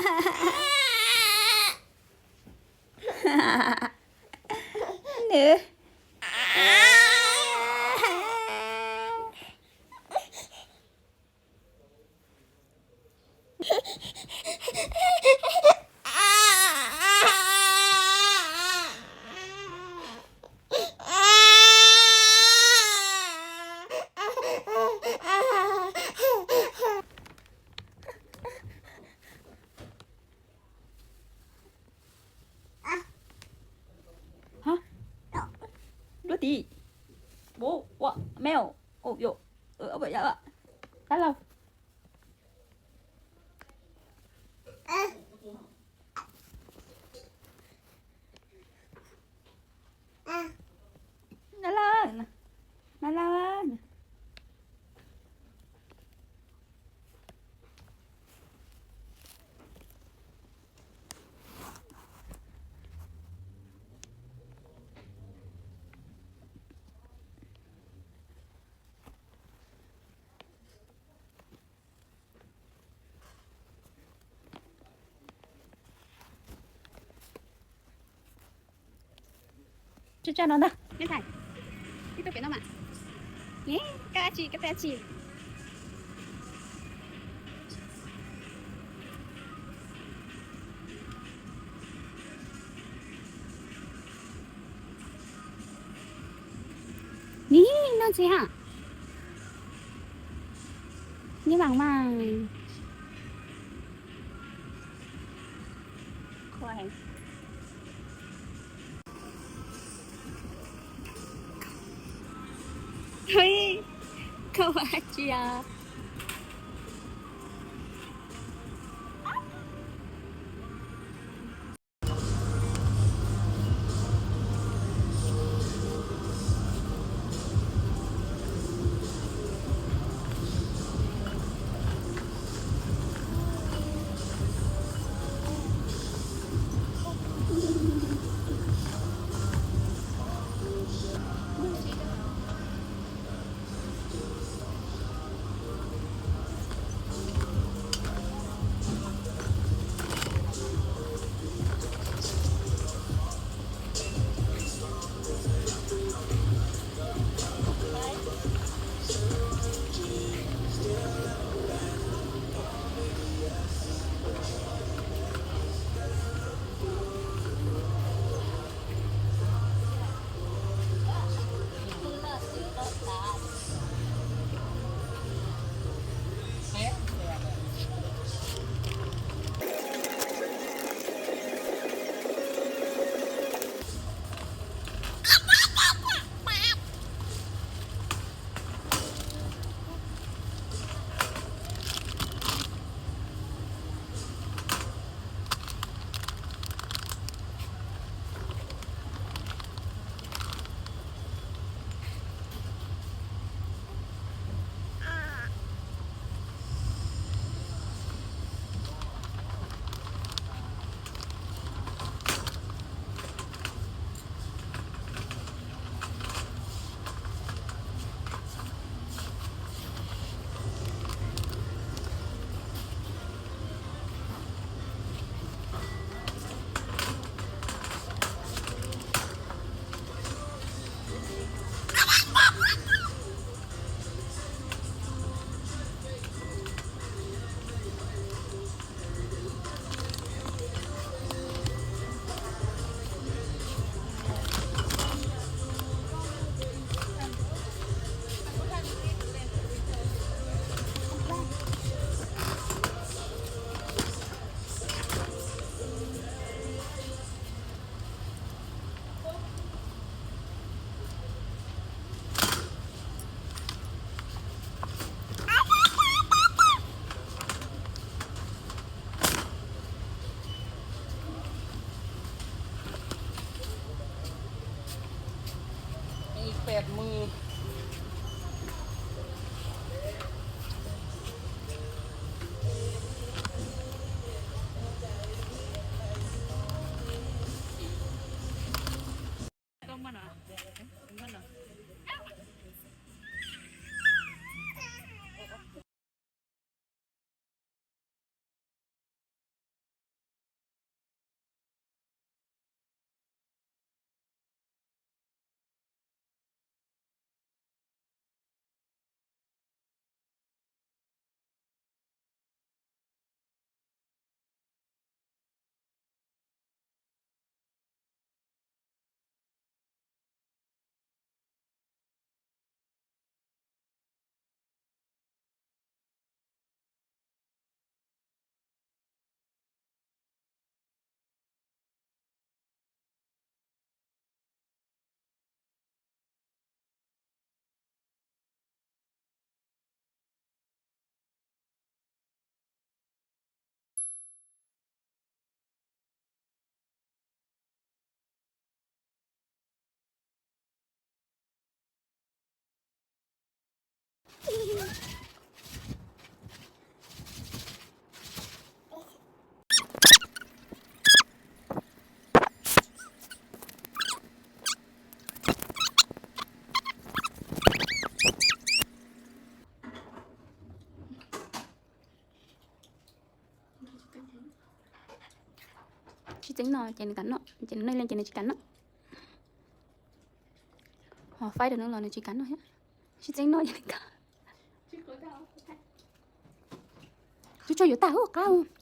Nws. Hab, duab tid, bub, ua, meo, u, yo, dab laug. Na la, na la. Tsa tsa no ntag. Neb thais, tib tug pem no mas. Neb, koj dab tsi, koj peb dab tsi? Neb, noj ntxiv ha. Neb mam mas. Ui, koj ua dab tsi os? Sib txeeb no ces nws kam noj, ces nws noj ib leeg ces nws tsis kam noj. Ho faib rau nws los nws tsis kam noj thiab. Sib txeeb noj ces nws kam. Tsuj tsuag yuav tag hub qab.